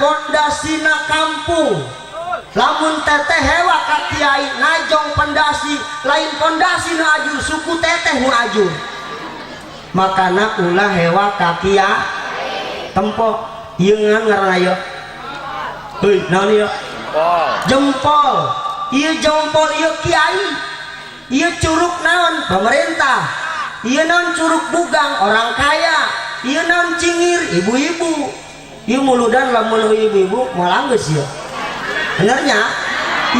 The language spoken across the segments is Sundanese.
Pondasina kampung. Lamun teteh hewa ka kiai najong pondasi, lain pondasi nu ajur, suku teteh nu ajur. Makana ulah hewa ka kiai. Tempo ieu ngaranna ieu. Heuy, naon ieu? Jempol. Jempol. Ieu jempol, ieu kiai. Ieu curug naon? Pemerintah. Ieu naon? Curug bugang, orang kaya. Ieu naon? Cingir, ibu-ibu. Ieu muludan lamun ibu-ibu moal anggeus ieu. Benernya?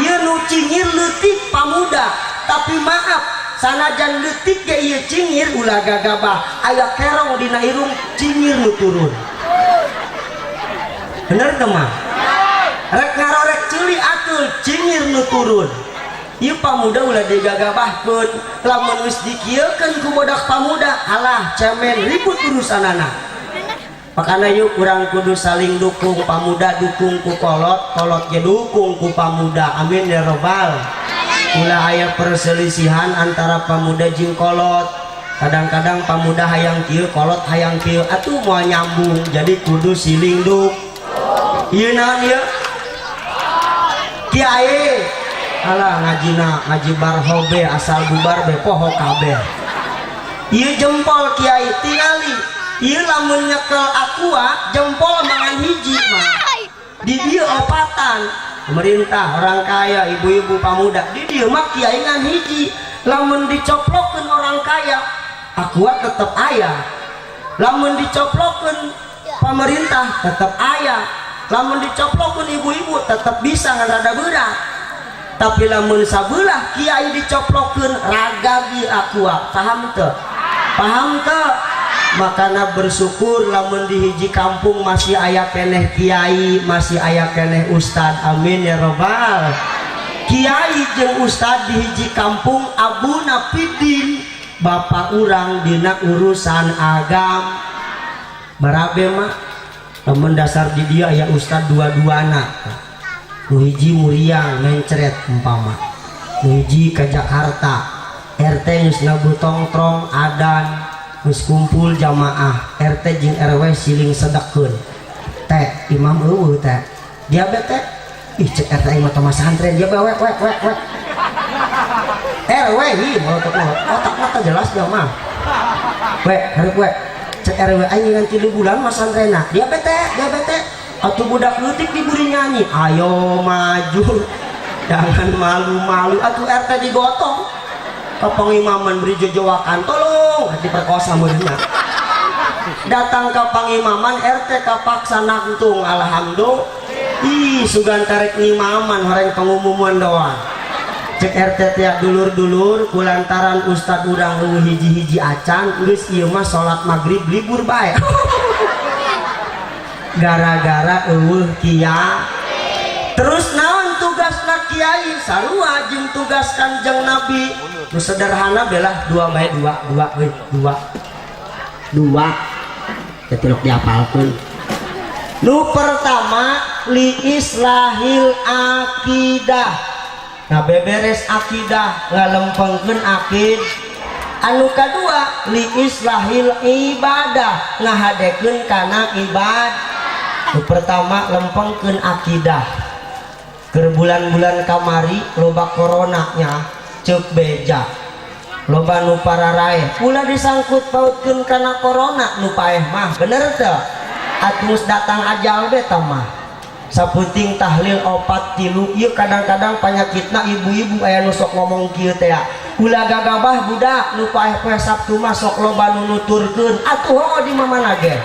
Ieu nu cingir leutik, pamuda. Tapi maaf, sanajan leutik ge ieu cingir, ulah gagabah. Aya kerong dina irung, cingir nu turun. Bener teu mah? Rek ngarorek ceuli atul, cingir nu turun. Ieu pamuda ulah digagabahkeun. Lamun geus dikieukeun ku bodak pamuda, alah cemen, ribut urusanana. Makana yuk kurang kudu saling dukung, pamuda dukung ku kolot, kolot ge dukung ku pamuda. Amin ya robbal. Ulah aya perselisihan antara pamuda jeung kolot. Kadang-kadang pamuda hayang kieu, kolot hayang kieu, atuh moal nyambung. Jadi kudu siling duk. Ieu naon ieu? Kiai. Alah, ngajina ngaji barhobe asal bubar be poho kabeh. Ieu jempol kiai, tingali. Ieu lamun nyekel Aqua, jempol mangan hiji mah. Di dieu opatan. Pemerintah, orang kaya, ibu-ibu, pamuda. Di dieu mah kiai ngan hiji. Lamun dicoplokeun orang kaya, Aqua tetep aya. Lamun dicoplokeun pemerintah tetep aya. Lamun dicoplokeun ibu-ibu tetep bisa, ngan rada berat. Tapi lamun sabelah kiai dicoplokeun, ragagi Aqua. Paham teu? Paham teu? Makana bersyukur lamun di hiji kampung masih aya keneh kiai, masih aya keneh ustad. Amin ya robbal. Kiai jeung ustad di hiji kampung abuna fiddin, bapak urang dina urusan agam. Barabe mah lamun dasar di dia aya ustad dua-duana. Nu hiji muriang mencret umpama, nu hiji ke Jakarta. RT geus ngabu tongtrong, adan geus kumpul jamaah, RT jeung RW siling sedekeun teh, imam eueuh teh, dia bete. Ih, cek RT, aing mah tong santren dia bae, wek wek wek. RW hi otak otak mata jelas dia mah. Wek hareup wek, cek RW, aing ngan 3 bulan mah santrena, dia bete, dia bete. Atuh budak leutik diburi nyanyi, "Ayo maju, jangan malu-malu." Atuh RT digotong ke pengimaman, beri jojowakan, "Tolong diperkosa." Meureunna datang ke pangimaman, RT kapaksa nangtung, "Alhamdulillah." Ih, sugan tarik ngimaman, horeng pengumuman doang. Cek RT tiap, "Dulur-dulur, kulantaran ustad urang eueuh hiji-hiji acan, geus ieu mah salat maghrib libur bae," gara-gara eueuh kiai. Terus naon tugasna kiai? Sarua jeung tugas Kanjeng Nabi. Nu sederhana belah, dua bae, dua dua euy, dua dua ya tilok diapalkeun. Nu pertama, li islahil akidah. Nah, beberes akidah, ngalempengkeun akid. Anu kadua, li islahil ibadah, ngahadekeun kana ibad. Nu pertama, lempengkeun akidah. Keur bulan-bulan kamari loba coronanya, ceuk beja loba nu pararaeh, ulah disangkut pautkeun kana corona nu paeh mah. Bener teu? Atuh datang ajal beta mah saputing tahlil opat tilu. Ieu kadang-kadang panyakitna ibu-ibu, aya nu sok ngomong kieu teh, "Ulah gagabah budak, nu paeh poe Sabtu mah sok loba nu nuturkeun." Atuh hoo di mamana ge,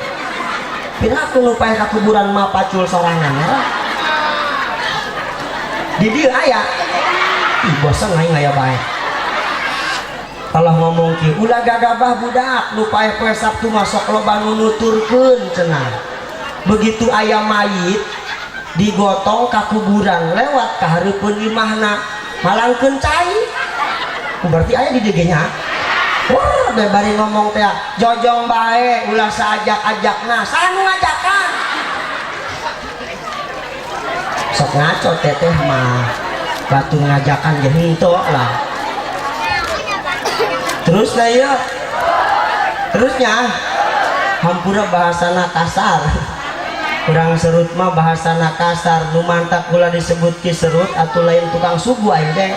piraku nu paeh ka kuburan mah pacul sorangan ya. Di dieu aya. Ih, bosen aing aya bae. Kalau ngomong kieu, "Ulah gagabah budak, nu paeh poe Sabtu mah sok loba nu nuturkeun," cenah. Begitu aya mayit digotong ka kuburan, lewat ka hareupeun imahna, malangkeun cai. Berarti aya di dieu nya. Wah, bari ngomong teh, "Jojong bae, ulah saajak-ajakna." Saha nu ngajakan? Sok ngaco teteh mah. Batu ngajakan ge henteu lah. Terus lah ya. Terusnya hampura bahasana kasar. Urang Serut mah bahasana kasar. Nu mantak kula disebut Ki Serut atau lain tukang sugu aing teh.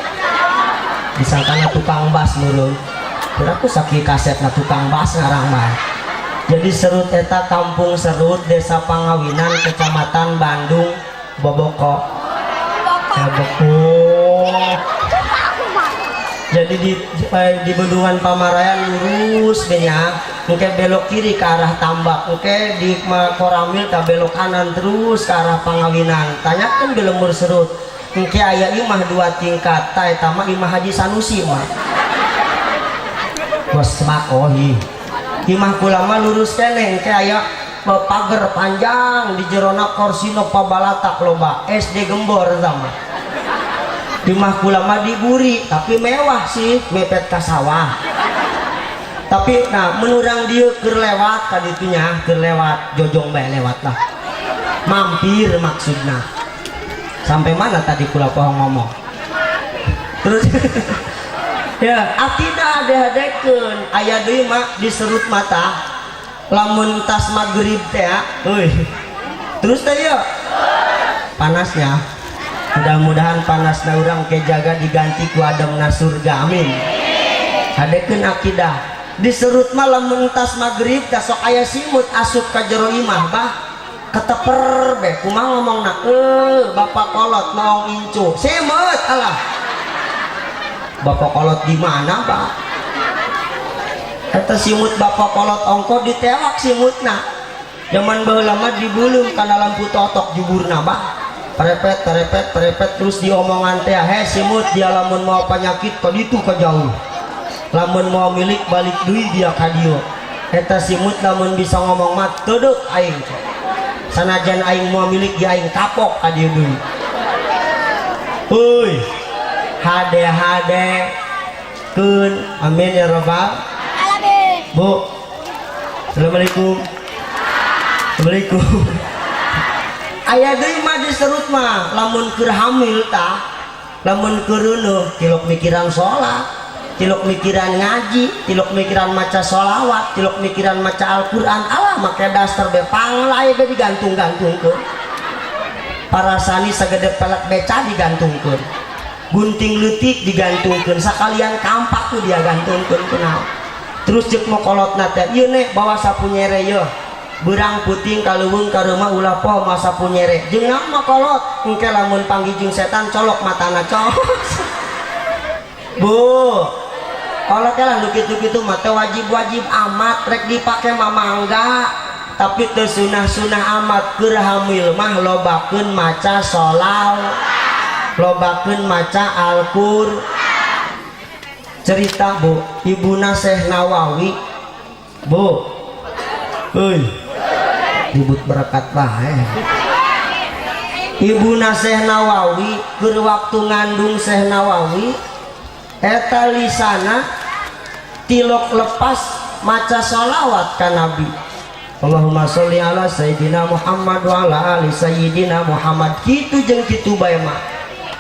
Disangkana tukang bas meureun. Kira ku saki kasetna tukang bas ngarang mah. Jadi Serut eta Kampung Serut, Desa Pangawinan, Kecamatan Bandung, Boboko. Boboko. Jadi di Bendungan Pamarayan lurus nya, engke belok kiri ke arah Tambak, engke di Koramil ta belok kanan terus ke arah Pangawinan. Tanyakan di lembur Serut, engke aya imah dua tingkat, ta eta mah imah Haji Sanusi mah. Bos oh hi. Imah kula mah lurus keneh, engke aya pagar panjang, di jerona korsino pabalatak loba, SD Gembor sama. Imah kula mah diburi tapi mewah sih, mepet ka sawah. Tapi nah menurang dia keur lewat kaditunya, keur lewat jojong bae lewat lah, mampir maksudna. Sampai mana tadi kula poho ngomong? Terus ya akidah ade-adekeun. Aya deui mah diserut mata lamun tas maghrib teh ya. Euy, terus teh ya panasnya. Mudah-mudahan panasna urang ke jaga diganti ku ademna surga, amin. Hadekeun akidah. Diserut mah lamun tas maghrib teh sok aya simut asup ka jero imah, bah keteper be. Kumaha ngomongna? Eh, bapak kolot maong incu simut. Alah, bapak kolot di mana, Pak? Kata simut bapak kolot ongko ditewak simutna. Zaman baheula mah dibulung kana lampu totok juburna, bah perepet perepet perepet. Terus diomongan teh, "He simut, dia lamun mau penyakit ka ditu ka jauh, lamun mau milik balik deui dia ka dieu." Eta simut lamun bisa ngomong mah, "Teudeuh aing, sanajan aing mau milik dia aing kapok ka dieu deui." Euy, hade hade keun, amin ya robbal Alamin. Bu, assalamualaikum. Assalamualaikum. Aya deui mah diserut mah lamun keur hamil tah, lamun keur reuneuh tilok mikiran salat, tilok mikiran ngaji, tilok mikiran maca sholawat, tilok mikiran maca Al-Qur'an. Alah, make daster be panglai be digantung-gantungkeun, parasani sagede pelek beca digantungkeun, gunting leutik digantungkeun, sakalian kampak tuh dia gantungkeun. Kenal terus cek mokolotna teh, "Ieu nek bawa sapu nyere yeuh, beurang puting kaleuweung ka rumah ulah poho mawa sapu nyere." Jeung naon mokolot? Engke lamun panggih jeung setan colok matana cos. Bu, kalau lah nu kitu-kitu mah teu wajib-wajib amat, rek dipake mah mangga, tapi teu sunah-sunah amat. Keur hamil mah lobakeun maca sholawat, lobakeun maca Al-Qur. Cerita, Bu, Ibuna Syekh Nawawi, Bu. Euy, ribut berkat bae. Ibuna Syekh Nawawi keur waktu ngandung Syekh Nawawi eta lisana tilok lepas maca sholawat ka Nabi. Allahumma sholli ala Sayyidina Muhammad wa ala ali Sayyidina Muhammad. Kitu jeung kitu bae mah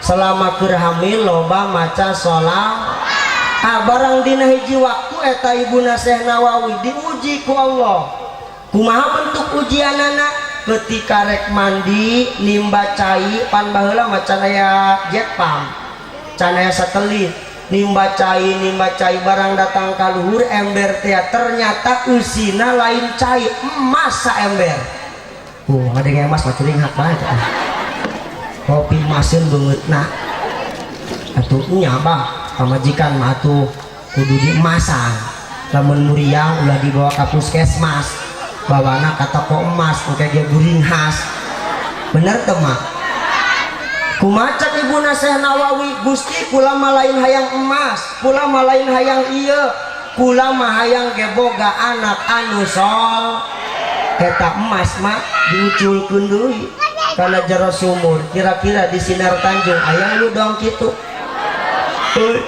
selama keur hamil loba maca sholawat. Ah, barang dina hiji waktu eta Ibuna Syekh Nawawi diuji ku Allah. Kumaha bentuk ujianana? Ketika rek mandi nimba cai, pan baheula mah can aya jet pump, can aya satelit. Nimba cai, nimba cai, barang datang ka luhur ember teh ternyata eusina lain cai, emas saember. Ada yang emas mah hak banget. Kopi masin beungeutna atuh nya, bah. Pamajikan mah atuh kudu diemasan. Lamun muriang ulah dibawa ka puskesmas, bawana ka toko emas, engke ge guring khas. Bener teu mah? Kumaha cek Ibuna Syekh Nawawi? "Gusti, kula mah lain hayang emas, kula mah lain hayang ieu, kula mah hayang ge boga anak anu sol." Eta emas mah diuculkeun deui kana jero sumur. Kira-kira di Sinar Tanjung aya nu doang kitu? Euy.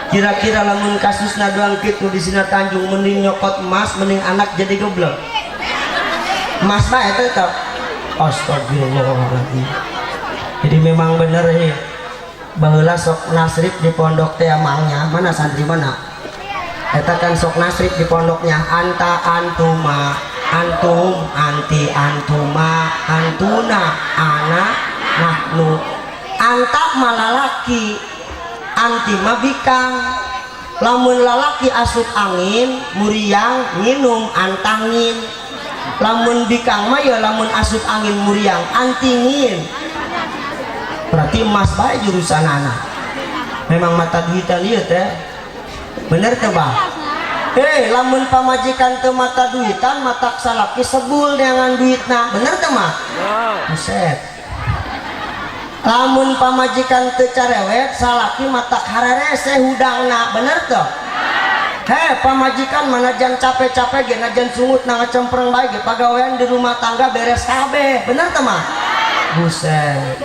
Kira-kira lamun kasusna doang kitu di Sinar Tanjung, mending nyokot emas, mending anak jadi goblok? Emas mah eta tetap. Astagfirullahaladzim. Jadi memang bener ya, baheula sok nasrib di pondok teh amangnya. Mana santri mana eta kan sok nasrib di pondoknya, anta antuma. Antum, anti, antuma, antuna, ana, nahnu. Anta mah lalaki, anti mah bikang. Lamun lalaki asup angin muriang nginum antangin, lamun bikang mah ya lamun asup angin muriang antingin. Berarti emas bae jurusan anak memang mata duitan ieu teh, bener teh, bah? Eh, lamun pamajikan teu mata duitan, matak salaki sebul dengan duitna, bener teh mah? Buset, lamun pamajikan teu carewet, salaki matak hararese hudangna, bener teu? Heh, pamajikan manajan capek-capek ge, najan sungut na ngacempreng bae ge, pagawean di rumah tangga beres kabeh, bener teu mah? Buset,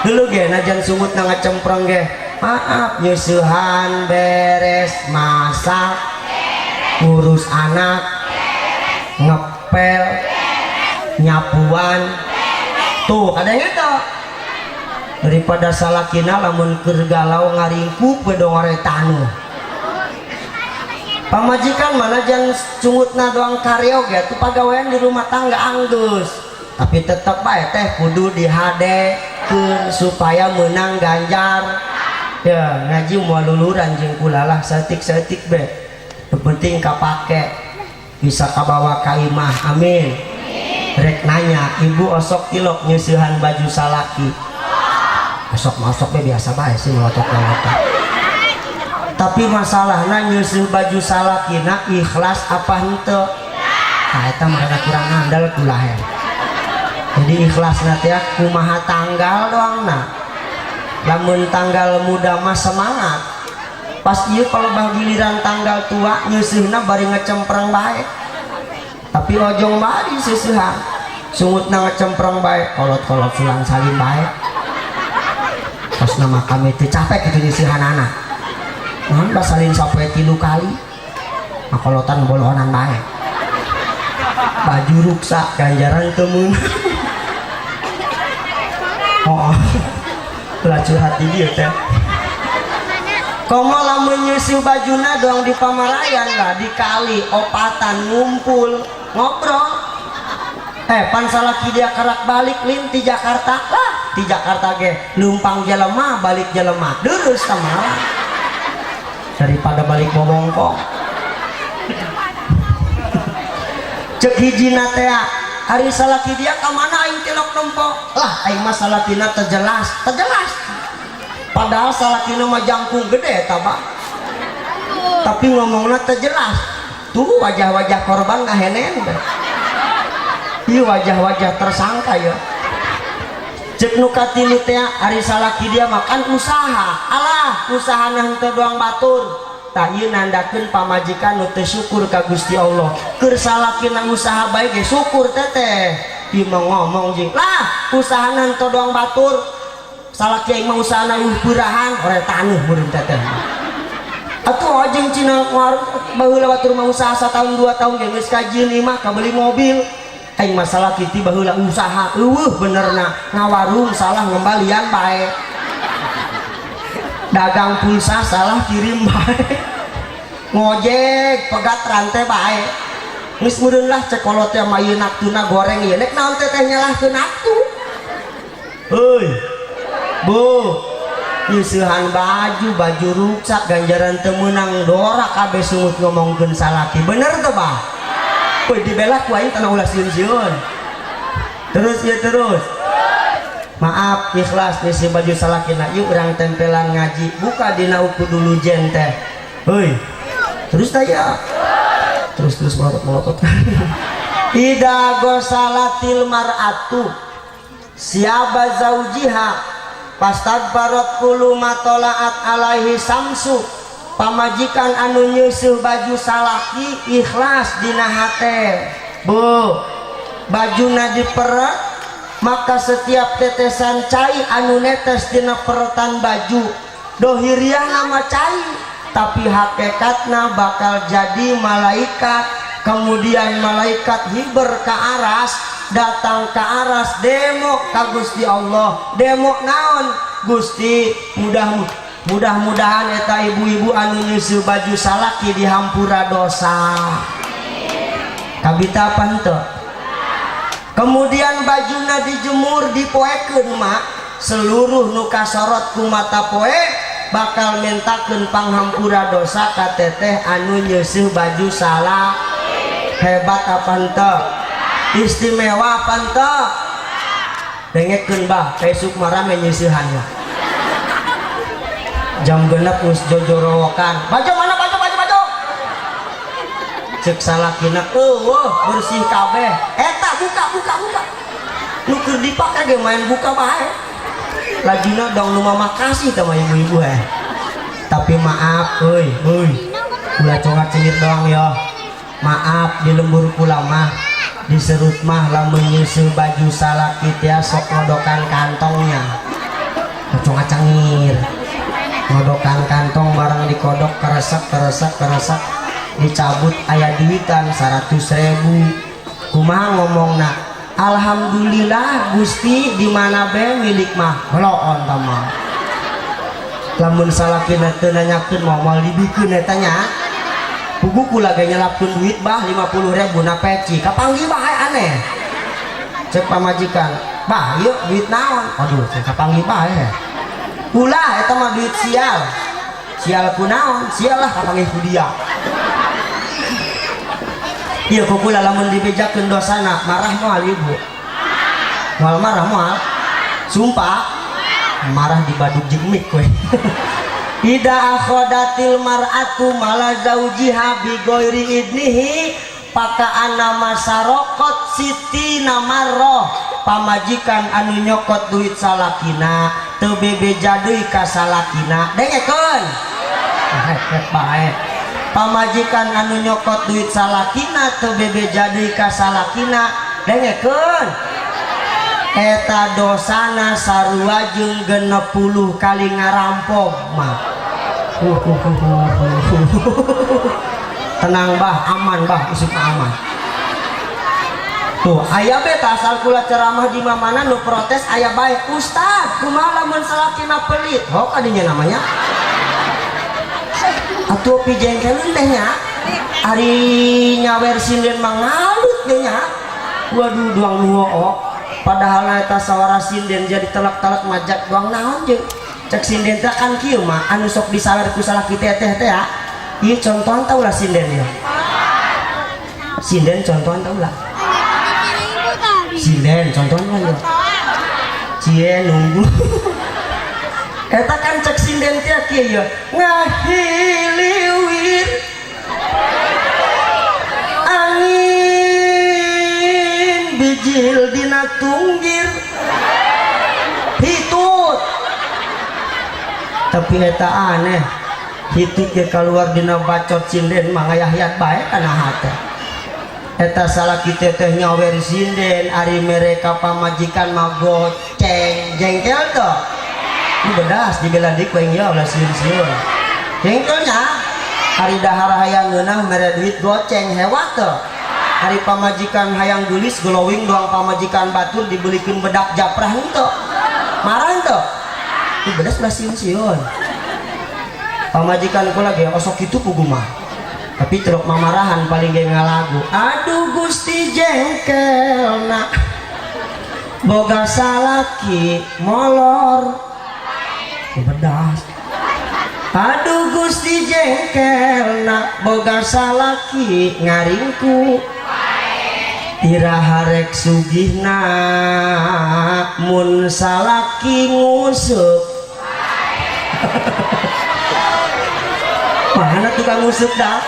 dulu ge najan sungut na ngacempreng ge, maaf, nyeusehan beres, masak, ngurus anak, ngepel, nyapuan tuh. Ada yang itu daripada salakina lamun keur galau ngaringkuk we dongore tanuh. Pamajikan manajan cungutna doang karyo ge tuh, pagawean di rumah tangga anggeus, tapi tetep bae teh kudu dihadekeun supaya menang ganjar. Ya ngaji moal luluran jeung kula lah, saeutik-saeutik be, nu penting kapake, bisa kabawa ka imah, amin. Rek nanya, ibu osok tilok nyeusehan baju salaki? Osok masok be, biasa bae sih, melotot-melotot. Tapi masalahna nyeuseuh baju salakina ikhlas apa henteu? Nah, eta mah rada kurang andal kula he. Jadi ikhlasna teh kumaha tanggal doang. Nah, lamun tanggal muda mah semangat, pas ieu kalau bah giliran tanggal tua nyeuseuhna bari ngecempreng bae. Tapi ojong bae seuseuhan, sungutna ngecempreng bae, kolot-kolot sulang salim bae. Pas nama kami teh capek gitu nyeusihan anak naon, basalin sampai 3 kali, makolotan bolohonan bae, baju ruksak, ganjaran teu meunang. Oh, ulah curhat di dieu teh. Komo lamun nyeuseuh bajuna doang di pamarayan lah, di kali opatan ngumpul ngobrol. Eh, pan salaki dia kerak balik lin di Jakarta lah, di Jakarta ge lumpang jelema balik jelema terus sama daripada balik bobongkong. Cek hijina teh, hari salaki dia ka mana aing tilok nempo lah, aing mah salakina teu jelas, teu jelas. Padahal salakina mah jangkung gede eta, Pak, tapi ngomongna teu jelas. Tuh wajah-wajah korban ngahenen teh. Ieu wajah-wajah tersangka ya. Cek nu katilu teh, ari salaki dia makan usaha, alah usahana henteu doang batur. Tah, ieu nandakeun pamajikan nu teu syukur ka Gusti Allah. Keur salakina usaha bae ge syukur teteh. Ieu mah ngomong jeung lah usahana henteu doang batur, salaki aing mah usahana eueuh peurahan ore tanuh meureun teteh. Atuh ojeng cina baheula batur mah usaha satahun 2 tahun ge geus kajieun imah, kabeli mobil. Aing masalah kitu baheula usaha eueuh benerna, ngawarung salah ngembalian bae, dagang pulsa salah kirim bae, ngojek pegat rantai bae, geus meureun lah. Cek kolot teh mah ieu naktuna goreng ieu, nek naon teteh nyalahkeun aktu. Heuy bu, nyeusehan baju, baju ruksak, ganjaran teu meunang, dora kabeh sungut ngomongkeun salaki, bener teu, bah? Woi, dibela ku aing tanah, ulah sieun-sieun. Terus ya, terus. Maaf, ikhlas ngisi baju salakina, yuk urang tempelan ngaji. Buka dina uku dulu jen teh. Heuy. Terus taya. Terus terus melotot-melotot. Ida gosalatil mar'atu siaba zaujiha pastagbarot kullu ma tola'at alaihi samsu. Pamajikan anu nyeuseuh baju salaki ikhlas dina hate, bu, bajuna diperet, maka setiap tetesan cai anu netes dina peretan baju dohiriah nama cai, tapi hakikatna bakal jadi malaikat. Kemudian malaikat hiber ke aras, datang ke aras, demo ka Gusti Allah. Demo naon? Gusti, mudah-mudahan eta ibu-ibu anu nyeuseuh baju salaki dihampura dosa. Kabita apa henteu? Kemudian bajuna dijemur dipoekeun, mak. Seluruh nu kasorot ku mata poe bakal mentakeun panghampura dosa ka teteh anu nyeuseuh baju salah. Hebat apa henteu? Istimewa apa henteu? Dengekeun bah, esuk marame nyeusehan ya. Jam 6 geus jojorowokan. Baju mana, baju, baju, baju? Cek salakina, eueuh, bersih kabeh. Eta buka, buka, buka. Nu keur dipake ge main buka bae. Lajuna dong nu mama kasih sama ibu-ibu eh. Tapi maaf euy, euy. Ulah congak cengit doang ya. Maaf, di lembur kula mah diserut mah lamun nyeuseum baju salaki teh sok ngodokan kantongnya. Congak cengir. Ngodokan kantong, barang dikodok keresek keresek keresek, dicabut aya duitan 100.000. Kumaha ngomongna? Alhamdulillah Gusti, di mana be milik mah beloon tama. Lamun salakina teu nanyakeun, mau moal dibikeun eta nya. Pugu kula ge nyelapkeun duit bah 50.000 na peci, kapanggih bae aneh. Cek pamajikan, "Bah, ieu duit naon?" Aduh, cek kapanggih bae. Ulah, eta mah duit sial. Sial kunaon? Sial lah kapanggih ku dia. Iya, ku kula lamun dibejakeun dosana marah moal ibu? Moal marah moal? Sumpah marah dibaduk jeung mik we. Ida akhodatil mar'atu mala zaujiha bi ghairi idnihi paka'anna sarokot sittina marroh. Pamajikan anu nyokot duit salakina teu bebeja deui ka salakina, dengekeun hek bae, pamajikan anu nyokot duit salakina teu bebeja deui ka salakina, dengekeun, eta dosana sarua jeung 60 kali ngarampok mah. Tenang bah, aman bah, isuk aman. Tuh aya be asal kula ceramah di mana nu protes aya bae. "Ustad, kumaha lamun salakina pelit?" Hok adinya namanya atuh pijengkelun teh nya. Ari nyawer sinden mah ngalut deh nya. Waduh, duang nu oh. Padahal eta sawara sinden jadi telak-telak majak doang naon jeung cek sinden teh kan kieu mah anu sok disawer ku salaki teteh teh ya. Ieu contohan tau lah sinden ya. Sinden contohan tau lah. Sinden contohan kan ya. Cie nunggu. Eta kan cek sinden teh kieu ya. Ngahiliwir angin bijil dina tunggir hitut, tapi eta aneh, hitut ge keluar dina bacot sinden mah ngayahyat bae kana hate. Eta salaki teh nyawer sinden, ari mereka pamajikan mah goceng. Jengkel tuh. Ini bedas dibela dik ku ya ulah sieun-sieun jengkelnya. Ari dahar hayang ngeunah mere duit goceng, hebat tuh. Ari pamajikan hayang geulis glowing doang, pamajikan batur dibelikeun bedak japrah henteu marah henteu. Ini bedas ulah sieun-sieun. Pamajikan kula ge osok kitu pugu mah, tapi truk mamarahan paling ge ngalagu, "Aduh Gusti jengkelna boga salaki molor." Bedas. "Aduh Gusti jengkelna boga salaki ngaringku, iraha rek sugihna mun salaki nguseup." Mana tukang nguseup dah,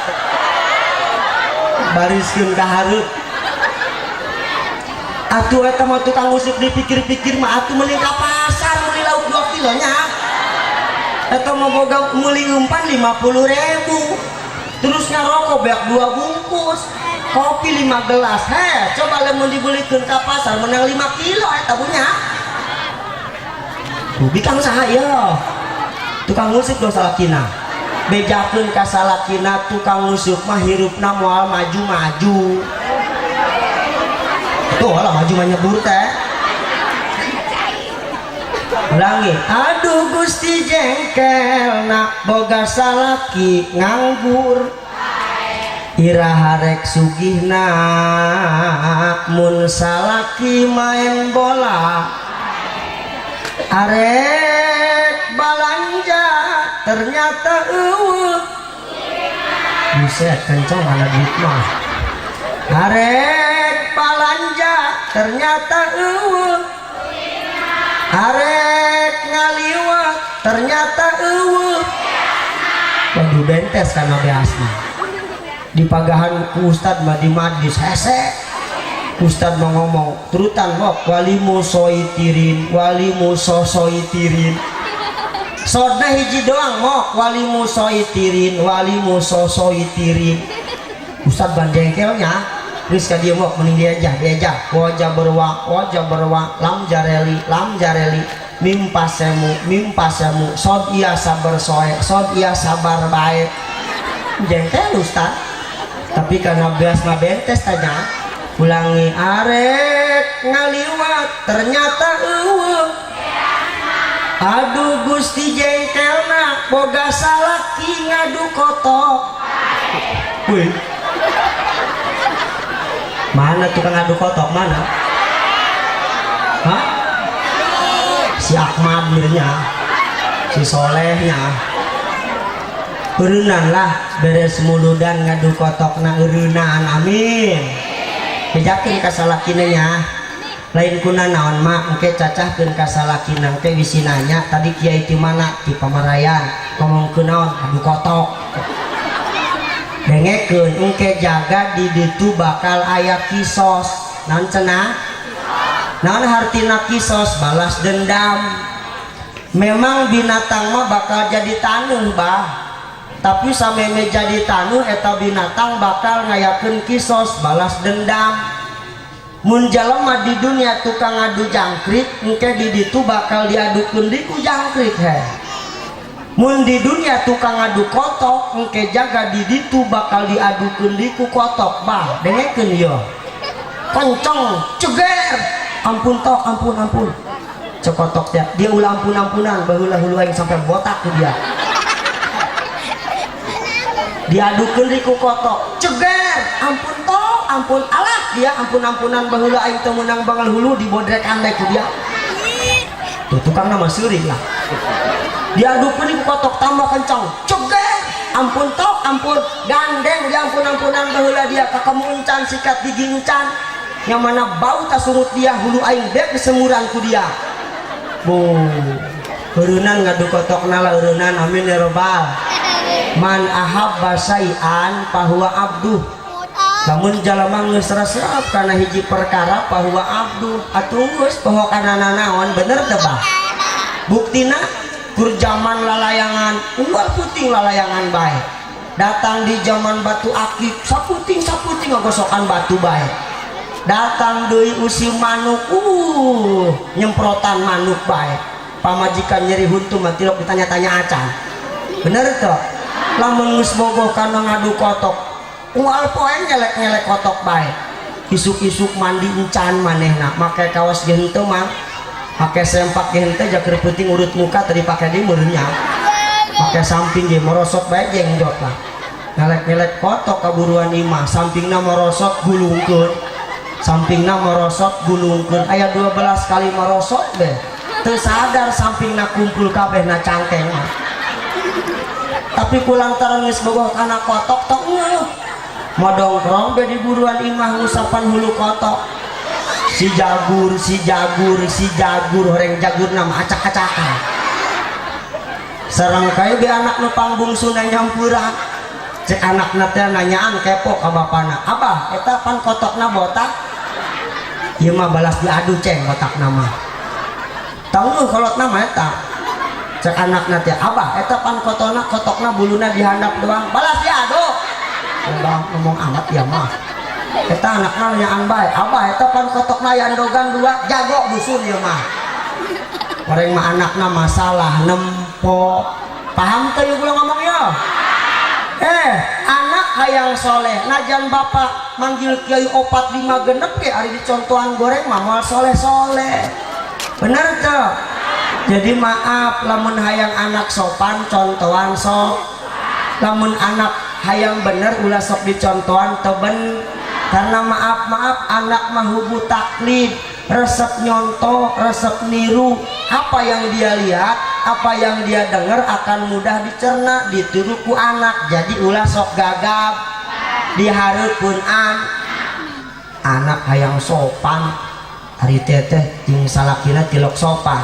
bariskeun ka hareup atuh. Eta mah tukang nguseup dipikir-pikir mah atuh meuli ka pasar meuli lauk 2 kilo nya. Eta mah boga meuli umpan 50.000, terus ngarokok beak 2 bungkus, kopi 5 gelas. Heh, coba lamun dibelikeun ka pasar menang 5 kilo eta punya. Rugi kang saha ya? Tukang nguseup dong salakina. Bejakeun ka salakina, tukang nguseup mah hirupna moal maju-maju. Tuh lah maju mah nyebur teh. Ulangi, "Aduh Gusti jengkel nak boga salaki nganggur." Iraha rek sugihna mun salaki main bola? Arek balanja ternyata euweuh. Buset, kencang ada duit mah. Arek balanja ternyata euweuh. Arek ngaliwat ternyata euweuh. Waduh, bentes kana beasna. Dipagahan ku ustad mah, di majlis hese. Ustad mau ngomong turutan mok walimu soitirin, walimu sosoitirin. Sodna hiji doang mok, walimu soitirin, walimu sosoitirin. Ustad ban jengkelnya. Terus ka dia mok, mending dia aja, dia aja wajah berwa, wajah berwa, lam jareli, lam jareli, mim pasemu, mim pasemu, sod iya sabar soe, sod iya sabar baik. Jengkel ustad, tapi karena beas mah bentes. Tanya ulangi, arek ngaliwat ternyata euweuh. Aduh Gusti, jengkelna boga salaki ngadu kotok. Wih, mana tukang ngadu kotok, mana? Hah? Si Ahmad mirnya, si Solehnya. Eureunnan lah, beres muludan ngadu kotok na eureunnan. Amin. Bejakeun ka salakina nya, lain kuna naon mak, engke cacahkeun ka salakina. Engke bisi nanya, "Tadi kiai ti mana?" "Ti Pamarayan." "Ngomongkeun naon?" "Adu kotok." Dengekeun, engke jaga di ditu bakal aya kisos. Naon cenah? Naon hartina kisos? Balas dendam. Memang binatang mah bakal jadi taneuh bah, tapi sameme jadi taneuh eta binatang bakal ngayakeun kisos, balas dendam. Mun jalema di dunia tukang ngadu jangkrik, engke di ditu bakal diadukeun di ku jangkrik he. Mun di dunia tukang ngadu kotok, engke jaga di ditu bakal diadukeun di ku kotok bah. Dengekeun yo, kenceng ceger, "Ampun tok, ampun, ampun." Cek kotok teh, "Dia ulah ampun ampunan, baheula hulu aing sampai botak ku dia." Diadukeun di ku kotok, ceger, "Ampun tok, ampun." "Alah, dia ampun ampunan, baheula aing teu meunang bangal hulu dibodrekan bae ku dia." Tuh, tukang nama seurik lah. Diadukeun di ku kotok, tambah kencang, ceger, "Ampun tok, ampun." Gandeng dia, "Ampun ampunan, baheula dia kakemu encan, sikat gigi encan, yang mana bau tak sungut dia, hulu aing bek kesemuran ku dia." Bu, heureunnan ngadu kotok nala heureunnan. Amin ya robbal. Man ahabba syai'an fahuwa abduh. Lamun jalma geus resep kana hiji perkara, fahuwa abduh, atuh geus poho kana nanaon. Bener teu bah? Buktina kur zaman lalayangan, unggal puting lalayangan bae. Datang di zaman batu akik, saputing saputing ngagosokan batu bae. Datang deui usim manuk, nyemprotan manuk bae. Pamajikan nyeri huntu mah tilok ditanya-tanya acan. Bener teu? Lamun geus bogoh kana ngadu kotok, unggal poe nyelek-nyelek kotok bae. Isuk-isuk mandi encan manehna, make kaos ge henteu mah, make sempak ge henteu, jakeur peuting urut muka tadi pake di meureunnya, make samping ge merosot bae, jengjot lah. Ngelek-ngelek kotok kaburuan imah, sampingna merosot gulungkeun, sampingna merosot gulungkeun, aya 12 kali merosot be. Teu sadar sampingna kumpul kabeh na cangkeng mah. Tapi kulantaran geus bogoh kana kotok, tok ngeuh modongkrong be di buruan imah ngusapan hulu kotok. Si jagur, si jagur, si jagur, horeng jagur nama acak-acakan. Sareng kae be anak nu pangbungsuna nyampuran. Cek anakna teh nanyaan kepo ka bapana, "Abah, eta pan kotokna botak? Ieu mah balas diadu ceng botakna mah." Tangguh kolotna mah eta. Cek anakna teh, "Abah, eta pan kotona kotokna buluna dihandap doang, balas diadu." Abah ngomong amat ya mah. Eta anakna nanyaan bae, "Abah, eta pan kotokna aya endogan dua?" "Jago dusun ieu mah." Orang mah anakna masalah nempo. Paham teu ieu kula ngomong ya? Eh, anak hayang soleh, najan bapak manggil kiai opat lima genep ge, ari dicontohan goreng mah moal soleh soleh. Bener tuh? Jadi maaf, lamun hayang anak sopan, contohan sok. Lamun anak Hayang bener ulah sok dicontohan teben, karena maaf-maaf anak mah hubbu taklid, resep nyontoh, resep niru. Apa yang dia lihat, apa yang dia dengar akan mudah dicerna, ditiru ku anak. Jadi ulah sok gagap dihareupeun an anak. Hayang sopan, hari teteh jeung salakina tilok sopan.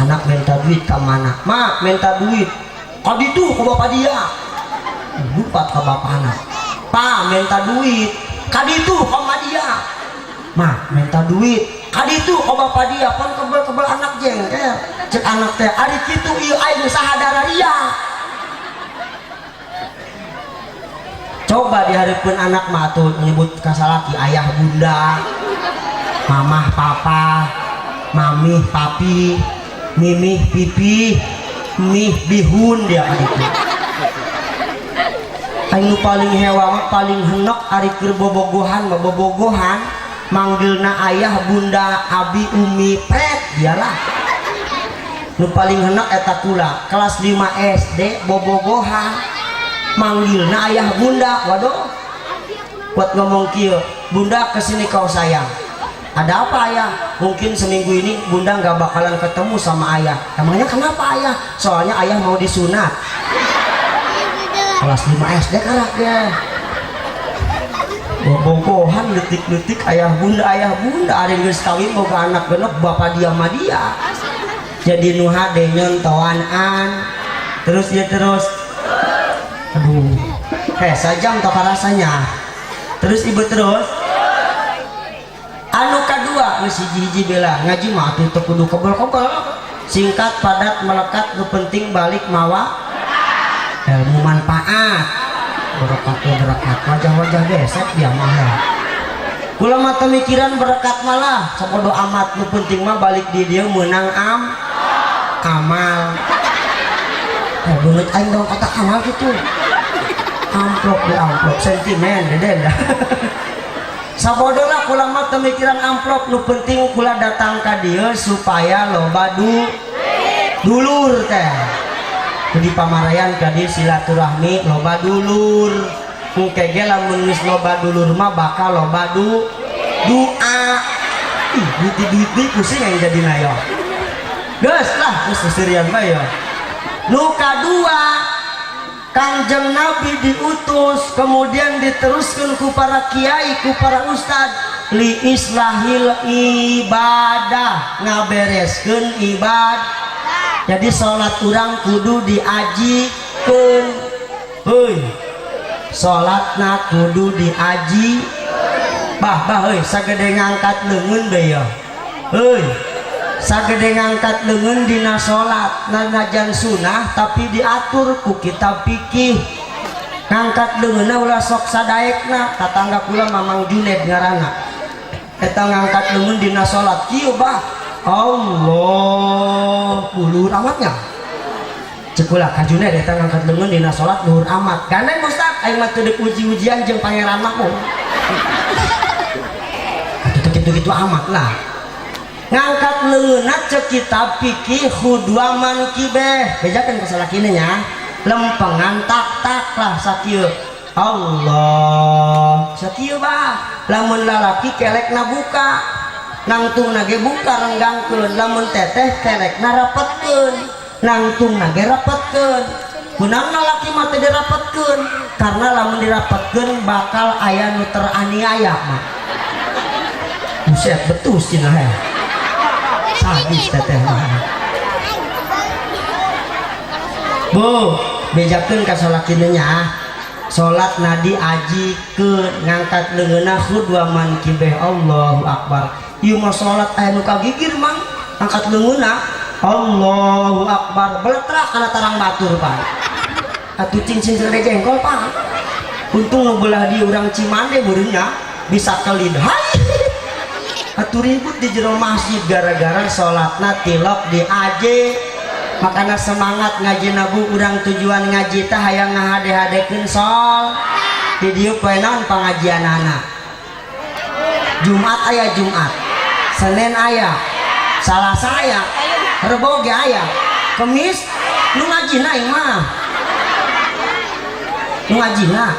Anak minta duit ke mana? Ma, minta duit ka ditu ke bapak, dia lupa ke bapak. Anak, pa, minta duit ka ditu ka dia. Ma, minta duit ka ditu ka bapak dia. Pan kebel-kebel anak jengkel. Cek anak teh, ari kitu ieu aing saha dararia. Coba dihareupeun anak mah atuh nyebut ka salaki ayah bunda, mamah papa, mamih papi, mimih pipi, mih bihun dia ka ditu. Aing nu paling hewa mah, paling henok, ari keur bobogohan mah bobogohan manggilna ayah bunda, abi, umi, pret dialah nu paling henok eta. Kula kelas 5 SD bobogohan manggilna ayah bunda. Waduh, buat ngomong kieu, "Bunda, kesini kau sayang." "Ada apa, ayah?" "Mungkin seminggu ini bunda nggak bakalan ketemu sama ayah." "Emangnya kenapa, ayah?" "Soalnya ayah mau disunat." Kelas 5 SD karak dia bobogohan detik-detik ayah bunda, ayah bunda. Ari geus kawin boga anak genep, bapak dia mah dia. Jadi nu hade nyontoan an terus dia terus. Aduh, sajam tak rasanya. Terus ibu, terus anu kadua geus hiji-hiji bela ngaji mah atuh teu kudu kebel-kebel, singkat, padat, melekat. Nu penting balik mawa ilmu manfaat, berkat berkat. Wajah-wajah besek dia mah ya. Kula mah teu mikiran berkat malah sapodo amat, nu penting mah balik di dia menang amal. Beungeut aing dong kata amal gitu, amplop di amplop sentimen deden dah. Sabodo lah, kula mah teu mikiran amplop, nu penting kula datang ka dieu supaya loba dulur teh. Di pamarayan ka dieu silaturahmi loba dulur. Engke ge lamun geus loba dulur mah bakal loba doa. Ih, duit duit pusing yang jadi nayo. Geus lah, geus seserian bae ya. Nu kadua, Kangjeng Nabi diutus kemudian diteruskan ku para kiai, ku para ustad, li islahil ibadah, ngabereskeun ibadah. Jadi salat urang kudu diajikeun. Heuy, salatna kudu diaji. Bah bah heuy, sagede ngangkat leungeun bae ya. Heuy, sagede ngangkat leungeun dina salat, nanajan sunah tapi diatur ku kitab fikih. Ngangkat leungeunna ulah sok sadaekna. Tatangga kula Mamang Juned ngaranna, eta ngangkat leungeun dina salat kieu bah, Allah luhur amatnya. Cek kula ka Juned, eta ngangkat leungeun dina salat luhur amat. "Gandeng Ustaz, aing mah teu deuk uji-ujian jeung pangeran mah." Atuh teu kitu-kitu amat lah. Ngangkat leungeunna cek kitab fikih khudwa mankibeh, bejakeun ka salakina nya, lempengan tak tak lah sakieu, Allah sakieu bah. Lamun lalaki kelekna buka, nangtungna ge buka, renggangkeun. Lamun teteh kelekna rapetkeun, nangtungna ge rapetkeun. Kunaon lalaki mah teu dirapetkeun? Karena lamun dirapetkeun bakal aya nu teraniaya mah. Buset, betul cenah ya, sadis teteh mah. Bu, bejakeun ka salakina nya, salat nadi ajikeun, ngangkat leungeunna khudwa mankibeh, Allahu akbar. Ieu mah salat aya nu kagigir mang, angkat leungeunna Allahu akbar, beletrak kana tarang batur pak. Atuh cincin segede jengkol pak. Untung nu belah di urang Cimande meureunnya bisa kelid. Hai, atuh ribut di jero masjid gara-gara salatna tilok di aje. Makana semangat ngaji nabu urang, tujuan ngaji teh hayang ngahade-hadekeun sol di dieu. Poe naon pangajianana? Jumat aya, Jumat, Senin aya, Salasa aya, Rebo ge aya, Kemis nu ngaji aing mah. Nu ngajina.